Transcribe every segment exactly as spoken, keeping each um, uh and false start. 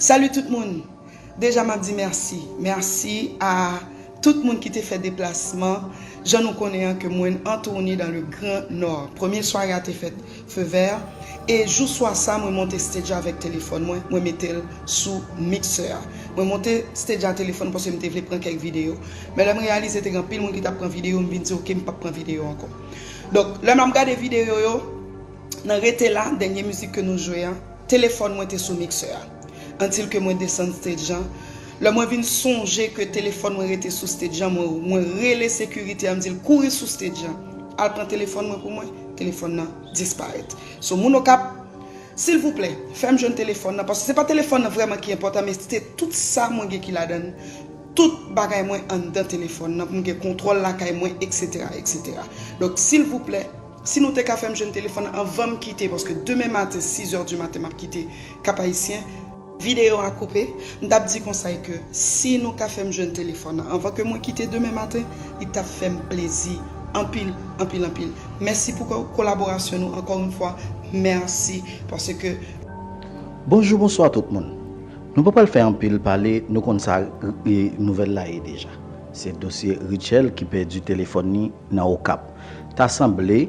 Salut tout moun! Deja m ap di mèsi. Mèsi a tout moun ki te fè deplasman. Jan nou konnen an ke mwen antouni dans le Grand Nord. Premye sware a te fèt Feu Vert. E jou swa sa, mwen monte stage avèk telefòn mwen, mwen mete l sou miksè a. Mwen monte stage a telefòn paske m te vle pran kèk videyo. Men lè m reyalize te gen anpil moun ki t ap pran videyo, m vin di, "Oke, m p ap pran videyo ankò." Donk, lè m ap gade videyo yo, nan Rete La, dènye mizik ke nou jwe an, telefòn mwen te sou miksè a. Antil ke mwen desann stage an, lè mwen vin sonje ke telefòn mwen rete sou stage an, mwen, mwen rele sekirite a, m di l kouri sou stage an, al pran telefòn mwen pou mwen, telefòn nan disparèt. So, moun Okap, silvouplè, fè m jwenn telefòn nan, paske se pa telefòn nan vrèman ki enpòtan, men se tout sa mwen gen ki ladan l, tout bagay mwen anndan telefòn nan, pou m gen kontwòl lakay mwen, etsetera, etsetera. Donk, silvouplè, si nou te ka fè m jwenn telefòn nan anvan m kite, paske demen maten, sizè di maten, m ap kite Cap Haïtien, videyo a koupe, m t ap di konsa ke si nou ka fè m jwenn telefòn nan anvan ke mwen kite demen maten, li t ap fè m plezi anpil, anpil, anpil. Mèsi pou ko-, kolaborasyon nou, encore une fois, mèsi, paske Bonjou, bonswa tout moun. Nou pa pral fè anpil pale, nou konn sa, e, nouvèl la ye deja. Se dosye Rutshelle ki pèdi telefòn li nan Okap. Ta sanble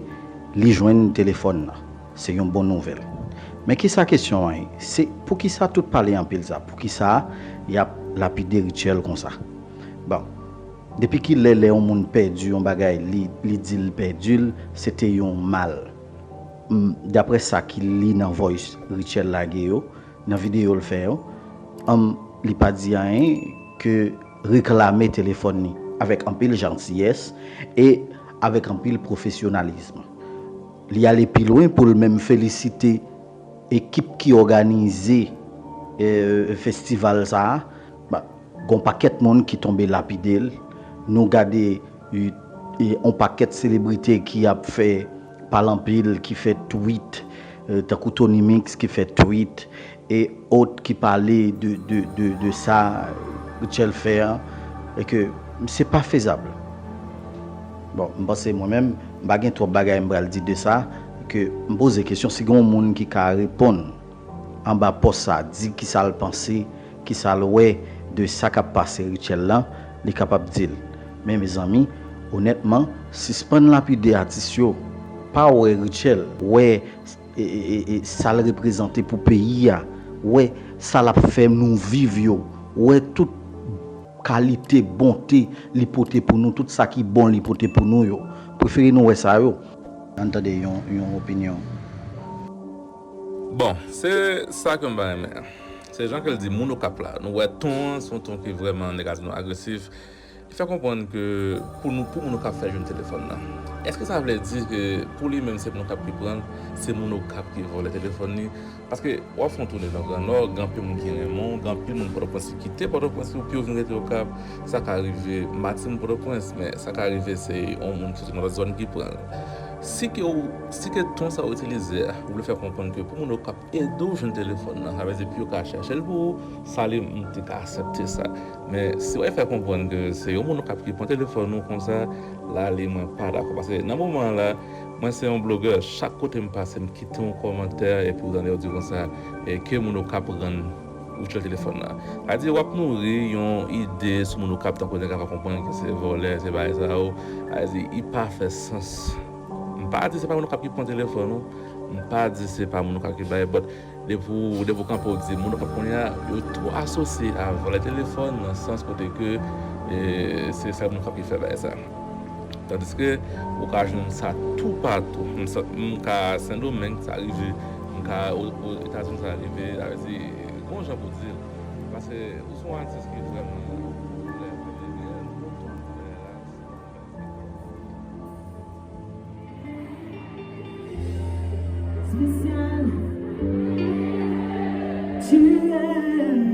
li jwenn telefòn nan. Se yon bon nouvèl. Men kisa kesyon an ye? Se poukisa tout pale anpil sa? Poukisa y ap lapide Rutshelle konsa? Bon, depi ki lè, lè yon moun pèdi yon bagay, li, li di l pèdi l, se te yon mal. M, daprè sa ki li nan voice Rutshelle lage yo, nan videyo l fè yo, anm, li pa di anyen ke reklame telefòn li avèk anpil jantiyès e avèk anpil pwofesyonalizm. Li ale pi lwen pou l menm felisite ekip ki òganize, e, festival sa a. Ba, gon pakèt moun ki tonbe lapide l. Nou gade, e, e, on pakèt selebrite ki ap fè pale anpil, ki fè tweet, e, tankou Tony Mix ki fè tweet, e ot ki pale de, de, de, de sa Rutshelle fè an, e ke se pa fezab. Bon, m panse mwen menm, m pa gen twòp bagay m pral di de sa, ke m poze kesyon, si gen yon moun ki ka reponn anba pòs sa, di kisa l panse, kisa l wè de sa k ap pase Rutshelle lan, li kapab di l. Men mezanmi, onètman, sispann lapide atis yo. Pa wè Rutshelle, wè, e, e, e, e, sa l reprezante pou peyi a, wè sa l ap fè nou viv yo, wè tout kalite bonte li pote pou nou, tout sa ki bon li pote pou nou yo. Prefere nou wè sa yo. Ann tande yon, yon opinyon. Bon, se sa ke m pa renmen an. Se jan ke l di moun Okap la. Nou wè ton an, se yon ton ki vrèman negatif, nou agresif. Li fè konprann ke pou nou, pou moun Okap fè jwenn telefòn nan. Èske sa vle di ke pou li menm se moun Okap ki pran l, se moun Okap ki vòlè telefòn li? Paske w ap fè yon toune nan Gran Nò, gen anpil moun ki renmen w, gen anpil moun Pòtoprens ki kite Pòtoprens pou yo vin rete Okap. Sa ka rive Matin Pòtoprens, men sa ka rive se yon moun ki soti nan lòt zòn ki pran l. Si ke w, si ke ton sa w itilize a, ou vle fè konprann ke pou moun Okap ede w jwenn telefòn nan, sa vle di pou yo ka chèche l pou ou, sa li, m te ka aksepte sa. Men si w al fè konprann ke se yon moun Okap ki pran telefòn ou konsa, la li mwen pa dakò. Paske nan moman an la, mwen se yon blogè, chak kote m pase, m kite yon kòmantè, epi w tande yo di konsa, e ke moun Okap rann Rutshelle telefòn nan. Sa vle di w ap nouri yon ide sou moun Okap tankou nèg la pa konprann ke se vòlè, se bagay sa yo. Sa vle di, li pa fè sans. M pa di se pa moun Okap ki pran telefòn ou, m pa di se pa moun Okap ki bay, but depi w, depi w kanpe w di moun Okap kounye a, yo tou asosye a vòlè telefòn nan sans kote ke, e, se sèl moun Okap ki fè bagay sa. Tandiske ou ka jwenn sa toupatou. M sa, m ka Sendomeng, sa rive. M ka o, o Etazini, sa rive. Sa vle di, gon jan pou di l. Paske ou se yon atis ki vrèman popilè. Spécial. Tu es